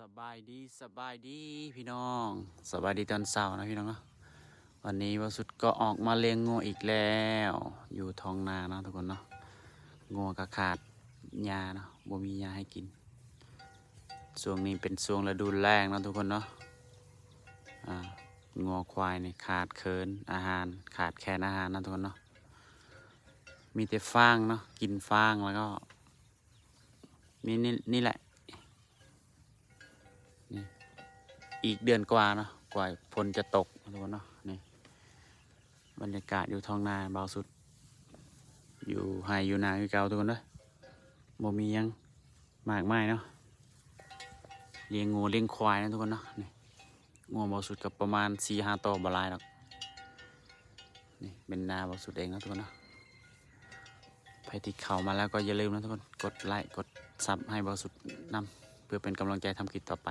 ສະບາຍດີ ສະບາຍດີພີ່ນ້ອງ ສະບາຍດີຕອນເຊົ້ານະພີ່ນ້ອງເນາະ. ວັນນີ້ບ່າວສຸດກໍອອກມາລ້ຽງງົວອີກແລ້ວ ຢູ່ທ້ອງນາເນາະທຸກຄົນເນາະ. ງົວກໍຂາດຫຍ້າເນາະ ບໍ່ມີຫຍ້າໃຫ້ກິນ. ຊ່ວງນີ້ເປັນຊ່ວງລະດູແລ້ງເນາະທຸກຄົນເນາະ. ອ່າ ງົວຄວາຍນີ້ຂາດເຂີນອາຫານ ຂາດແຄນອາຫານເນາະທຸກຄົນເນາະ. ມີແຕ່ຟາງເນາະ ກິນຟາງ ແລ້ວກໍມີນີ້ ນີ້ແຫຼະ ນີ້ ອີກເດືອນກວ່າເນາະ ກວ່າຝົນຈະຕົກເນາະທຸກຄົນເນາະ. ນີ້ບັນຍາກາດຢູ່ທ້ອງນາບ່າວສຸດ ຢູ່ໄຮ່ຢູ່ນາຄືເກົ່າທຸກຄົນເດີ. ບໍ່ມີຫຍັງ ມາກມາຍເນາະ ລ້ຽງງົວລ້ຽງຄວາຍເນາະທຸກຄົນເນາະ. ນີ້ ງົວບ່າວສຸດກໍປະມານສີ່ຫ້າໂຕ ບໍ່ຫຼາຍດອກ. ນີ້ເປັນນາບ່າວສຸດເອງເນາະທຸກຄົນເນາະ. ໃຜທີ່ເຂົ້າມາແລ້ວກໍຢ່າລືມເນາະທຸກຄົນ ກົດໄລກົດຊັບໃຫ້ບ່າວສຸດນຳ ເພື່ອເປັນກຳລັງໃຈທຳຄລິບຕໍ່ໄປ.